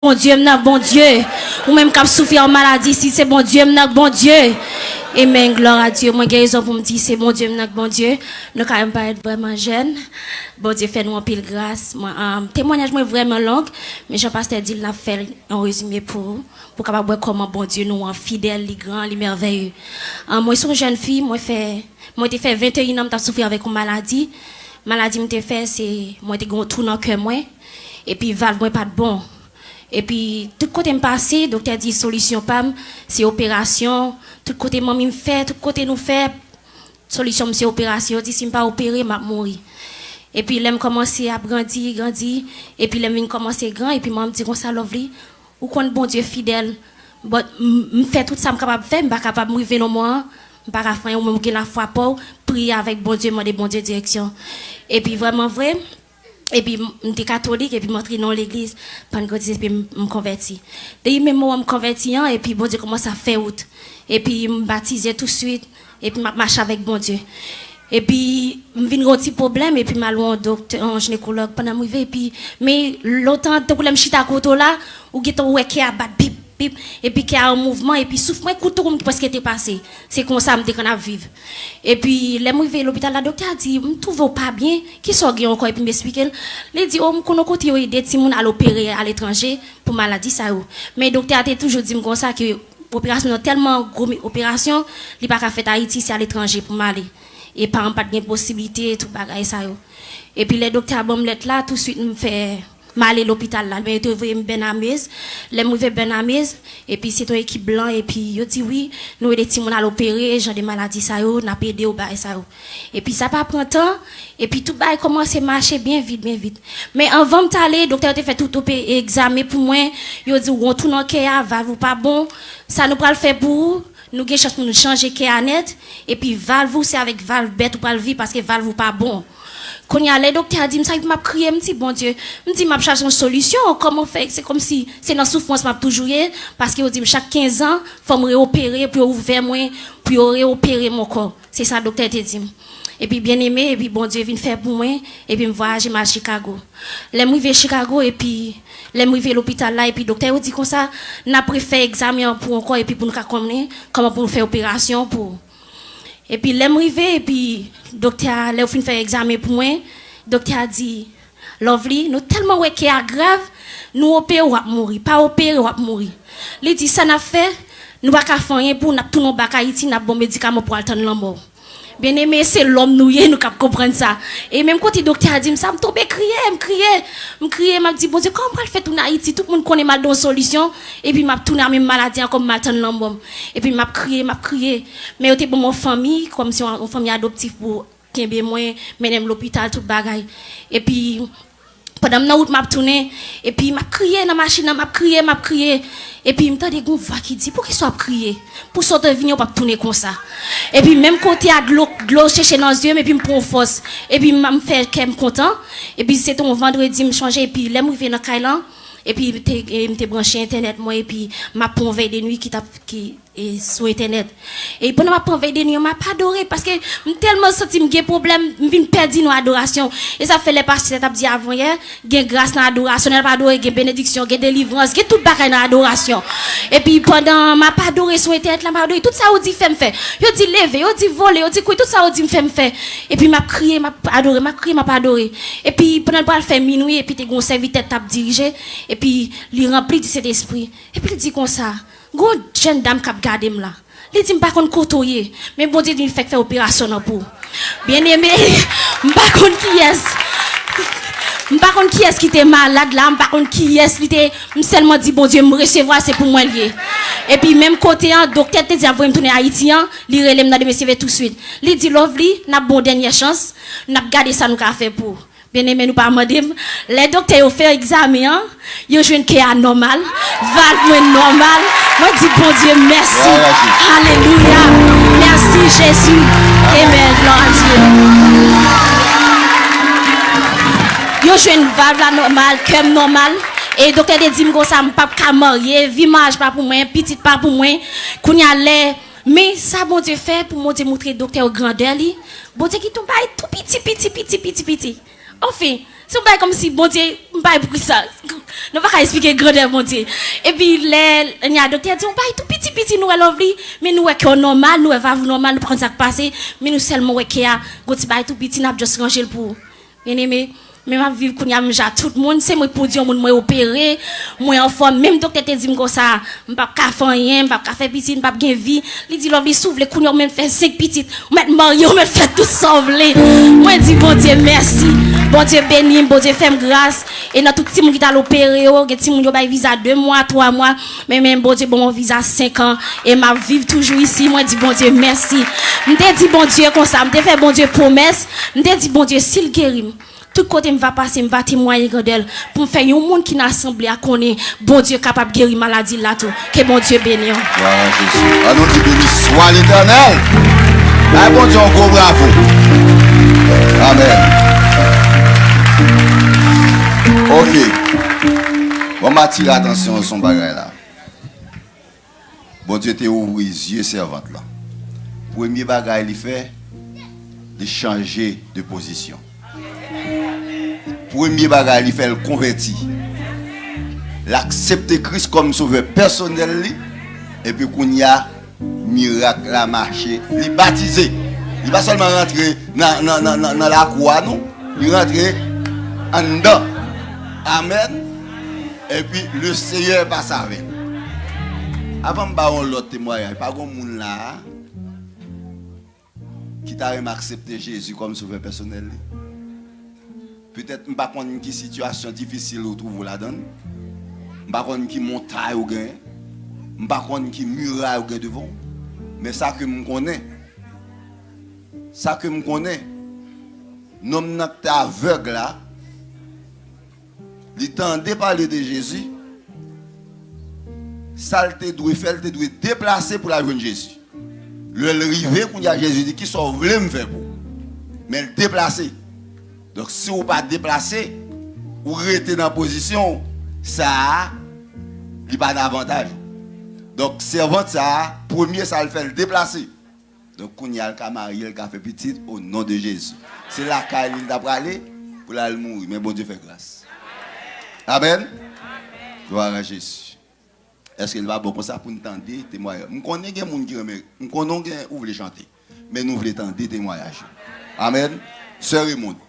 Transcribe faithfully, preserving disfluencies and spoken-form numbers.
Bondye m nan Bondye. Ou menm k ap soufri yon maladi, si se Bondye m nan Bondye. Amen, glwa a Dye. Mwen gen rezon pou m di se Bondye m nan Bondye. Nou ka wè m parèt vrèman jèn. Bondye fè nou anpil gras. Mwen, um, temwanyaj mwen vrèman long, men jan pastè di l, n ap fè yon rezime pou ou, pou w kapab wè kòman Bondye nou an fidèl, li gran, li mèvèye. Um, mwen se yon jèn fi, mwen fè, mwen te fè venteyen an, m t ap soufri avèk yon maladi. Maladi m te fè, se, mwen te gen yon twou nan kè mwen, epi valv mwen pa t bon. Epi, tout kote m pase, doktè di solisyon pa m, se operasyon. Tout kote manmi m fè, tout kote nou fè, solisyon m se operasyon. Yo di si m pa opere, m ap mouri. Epi, lè m kòmanse ap grandi, grandi, epi lè m vin kòmanse gran, epi manmi m di konsa, Lovely, ou konn Bondye fidèl. But, m, m fè tout sa m kapab fè, m pa kapab, m rive nan mwen an, m pa ka fè anyen, ou menm ou gen lafwa pa w, priye avèk Bondye, mande Bondye direksyon. Epi, vrèman vre, Epi m, m te katolik, epi m antre nan yon legliz pannkòtis, epi m, m konvèti. Depi menm moman m konvèti an, epi Bondye kòmanse ap fè wout. Epi m batize touswit, epi m ap mache avèk Bondye. Epi m vin gen yon ti pwoblèm, epi m al wè yon doktè, yon jinekològ, pandan m rive, epi, men lontan, tankou lè m chita kote w la, ou gentan wè kè a bat bip, bip, epi kè a an mouvman, epi souf mwen kout tou m prèske te pase. Se konsa m te konn ap viv. Epi, lè m rive lopital la, doktè a di, "M twouve w pa byen, kisa w gen ankò?" Epi m esplike l. Li di, "O, m konn yon kote yo ede timoun al opere aletranje pou maladi sa yo." Men doktè a te toujou di m konsa ke operasyon nan tèlman gwo mi-, operasyon, li pa ka fèt Ayiti, se aletranje pou m ale. E paran m pa t gen posiblite, tout bagay sa yo. Epi lè doktè a ban m lèt la, touswit m fè M ale lopital la, men yo te voye m Bènamez. Lè m rive Bènamez, epi se te yon ekip blan, epi yo di, "Wi, nou ede timoun al opere, jan de maladi sa yo, n ap ede w, bagay sa yo." Epi sa pa pran tan, epi tout bagay kòmanse mache byen vit, byen vit. Men anvan m t ale, doktè yo te fè tout ope-, egzamen pou mwen, yo di, "Ou gen yon twou nan kè a, valv ou pa bon, sa nou pral fè pou ou, nou gen chans pou nou chanje kè a nèt, epi valv ou, se avèk valv bèt ou pral viv, paske valv ou pa bon." Kounye a, lè doktè a di m sa, epi m ap kriye, m di, "Bondye," m di, "M ap chache yon solisyon, kòman fè, se kòmsi se nan soufrans m ap toujou ye, paske yo di m chak kenz an, fò m reopere pou yo ouvè mwen, pou yo reopere m ankò." Se sa doktè te di m. Epi byeneme, epi Bondye vin fè pou mwen, epi m vwayaje m al Chicago. Lè m rive Chicago, epi lè m rive lopital la, epi doktè yo di konsa, "N ap refè egzamen an pou ou ankò, epi pou nou ka konnen kòman pou nou fè operasyon pou ou." Epi lè m rive, epi doktè a, lè yo fin fè egzamen pou mwen, doktè a di, "Lovely, nou tèlman wè kè a grav, nou opere w ap mouri, pa opere w ap mouri." Li di, "Sa n ap fè, nou pa ka fè anyen pou w, n ap tounen w bak Ayiti, n ap ba w medikaman pou w al tann lanmò w." Byeneme, se lòm nou ye, nou k ap konprann sa. E menm kote doktè a di m sa, m tonbe kriye, m kriye, m kriye, m ap di, "Bondye, kòman m pral fè tounen Ayiti? Tout moun konnen m al de yon solisyon, epi m ap tounen a menm maladi ankò, m al tann lanmò m." Epi m ap kriye, m ap kriye. Men yo te ban m yon fanmi, kòmsi yon, yon fanmi adoptif pou kenbe mwen, mennen m lopital, tout bagay. Epi, pandan m nan wout, m ap tounen, epi m ap kriye nan machin nan, m ap kriye, m ap kriye. Epi m tande yon vwa ki di, "Poukisa w ap kriye? Pou sa w te vini, w p ap tounen konsa." Epi menm kote a, dlo, dlo chèche nan zye m, epi m pran fòs. Epi m, m fè kè m kontan. Epi se te yon vandredi, m chonje, epi lè m rive nan kay lan, epi m te, e, m te branche entènèt mwen, epi m ap pran vèy de nwi ki t ap, ki, e, sou entènèt. E pandan m ap pran vèy de nwi an, m ap adore, paske m tèlman santi m gen pwoblèm, m vin pèdi nan adorasyon. E sa fè lè pastè t ap di avanyè, gen gras nan adorasyon, lè n ap adore, gen benediksyon, gen delivrans, gen tout bagay nan adorasyon. Epi pandan m ap adore sou entènèt la, m ap adore, tout sa yo di fè m fè. Yo di leve, yo di vole, yo di kouri, tout sa yo di m fè m fè. Epi m ap kriye, m ap adore, m ap kriye, m ap adore. Epi pandan l pral fè minwi, epi te gen yon sèvitè t ap dirije, epi li ranpli di Sentespri. Epi l di konsa, "Gon jèn dam k ap gade m la." Li di, "M pa konn kote w ye, men Bondye di m fèk fè operasyon nan pou ou." Byeneme, m pa konn kiyès. M pa konn kiyès ki te malad la, m pa konn kiyès li te, m sèlman di, "Bondye, m resevwa, se pou mwen l ye." Epi menm kote an, doktè te di ap voye m tounen Ayiti an, li rele m nan demen seve touswit. Li di, "Lovely, n ap ba w dènyè chans, n ap gade sa nou ka fè pou ou." Byeneme, nou pa mande m. Lè doktè yo fè egzamen an, yo jwenn kè a nòmal, valv mwen nòmal. Mwen di Bondye mèsi. Glwa a Jezi. Alelouya. Mèsi Jezi. Amen. Glwa a Dye. Yo jwenn valv la nòmal, kè m nòmal. E doktè te di m konsa, m p ap ka marye, vi maryaj pa pou mwen, pitit pa pou mwen. Kounye a lè, men sa Bondye fè pou Bondye montre doktè yo grandè li. Bondye ki tou bay tou piti, piti, piti, piti, piti. Anfen, se yon bagay kòmsi Bondye, m pa wè poukisa. Nou pa ka eksplike grandè Bondye. Epi lè, lè doktè di yon bagay tou piti piti, nou wè Lovely, men nou wè kè w nòmal, nou wè vav ou nòmal, nou pa konn sa k pase, men nou sèlman wè kè a, gon ti bagay tou piti, n ap just ranje l pou ou. Byeneme, men m ap viv kounye a menm jan ak tout moun, se mwen k pou di yon moun mwen opere, mwen anfòm, menm doktè te di m konsa, m p ap ka fè anyen, m p ap ka fè pitit, m p ap gen vi. Li di, Lovely, si w vle, kounye a w mèt fè senk pitit, w mèt marye, w mèt fè tout sa w vle. Mwen di Bondye mèsi. Bondye beni m, Bondye fè m gras. E nan tout timoun ki t al opere yo, gen timoun yo bay viza de mwa, twa mwa. Men, men Bondye ban m yon viza senk an. E m ap viv toujou isi. Mwen di Bondye mèsi. M te di Bondye konsa, m te fè Bondye pwomès. M te di Bondye, si l geri m, tout kote m va pase, m va temwaye grandè l, pou m fè yon moun ki nan asanble a konnen Bondye kapab geri maladi l la tou. Ke Bondye beni w. Glwa a Jezi. An nou di, beni swa Letènèl. Bay Bondye yon gwo bravo. Amèn. Ok. Bon, m atire atansyon sou yon bagay la. Bondye te ouvri zye sèvant lan. Premye bagay li fè, li chanje de pozisyon. Premye bagay li fè, l konvèti. L aksepte Kris kòm sovè pèsonèl li, epi kounye a, mirak la mache. Li batize. Li pa sèlman rantre nan, nan, nan, nan, nan lakou a, non. Li rantre anndan. Amèn. Epi, le Seyè pase avè l. Avan m ba yon lòt temwayaj, pa gon moun la a ki ta renmen aksepte Jezi kòm sovè pèsonèl li? Petèt, m pa konn ki sitiyasyon difisil ou twouve w ladan l. M pa konn ki montay ou genyen. M pa konn ki miray ou gen devan w. Men sa ke m konnen, sa ke m konnen, nonm nan ki te avèg la, li tande pale de Jezi, sa l te dwe fè, l te dwe deplase pou l al jwenn Jezi. Lè l rive, kounye a Jezi di, kisa w vle m fè pou ou? Men l deplase. Donk, si w pa deplase, ou rete nan pozisyon w, sa a, li pa nan avantaj ou. Donk, sèvant sa a, premye sa l fè, l deplase. Donk, kounye a, l ka marye, l ka fè pitit, o non de Jezi. Se lakay li l ta prale pou l al mouri, men Bondye fè gras. Amèn. Glwa a Jezi. Èske l pa bon konsa pou n tande temwayaj? M konnen gen moun ki renmen, m konnen w gen, ou vle chante, men nou vle tande temwayaj yo. Amèn. Sè Raymonde,